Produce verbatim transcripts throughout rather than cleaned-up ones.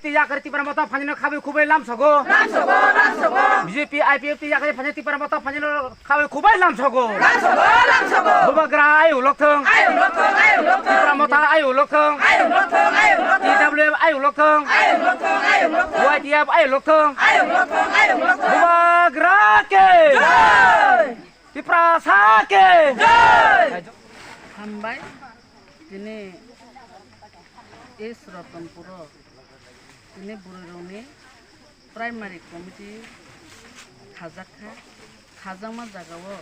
Tei yakari Tipra Motha phanino khabai khubai lamsogo. Lamsogo, lamsogo. B J P, I P F T yakari phanino Tipra Motha phanino khabai khubai lamsogo. Lamsogo, lamsogo. Bubagra ayuk lokthwng. Ayuk lokthwng, ayuk lokthwng. Tipra Motha ayuk lokthwng. Ayuk lokthwng, ayuk lokthwng. T W F ayuk lokthwng. Ayuk lokthwng, ayuk lokthwng. Y T F ayuk lokthwng. Ayuk lokthwng, ayuk lokthwng. Bubagra ke. Jai. Tiprasa ke. Jai. Hambai. Tini East Ratanpuro tini bwrwirokni primary committee khajak kha, khajakma jagao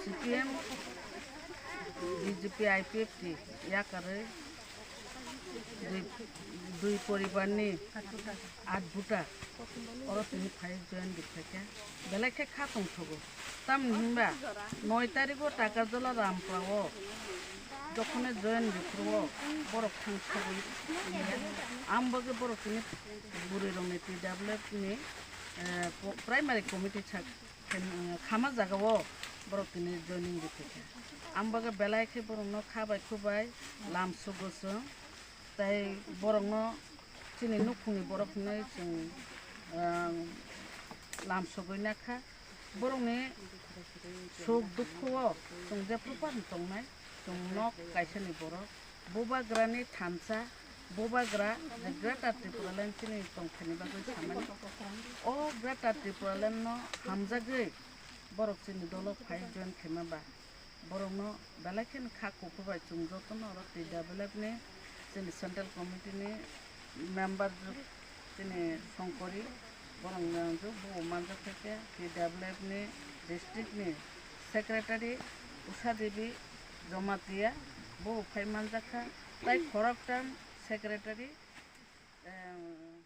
C P M, B J P, I P F T yakarwi dui, dui poribarni Aat buta oro tini phai join rikhaikha, belai khe kha tongthogo. Tamni hinba noi tarikgo Takarjala Rampura o jokhone join riphuru o borok thang sogwi tongya. Ang bagwi borok tini bwrwirokni T W F ni, eh, po-, primary committee sak khem-, khama jagao borok tini joining rikhaikha. Ang bagwi belai khe borokno kha bai khubai lamsogo chwng. Tai borokno chini nukhungni borok hinwi chwng, ah, lamsogwi nakha. Borokni suk dukhu-o chwng jephru phano tongnai, chwng nok kaisani borok. Bubagrani thansa, Bubagra je Greater Tipraland chini tongthani bagwi samani. O Greater Tipraland no hamjagwi borok chini dolo phai join khaima ba. Borokno belai kheno kha kuphur bai chwng jotono oro T W F ni chini central committee ni member chini Songkori borok ni ang jok bo manjak kha khe T W F ni district ni secretary Usha Devi Jamatia bo phai manjak kha tai khoroktham secretary, em,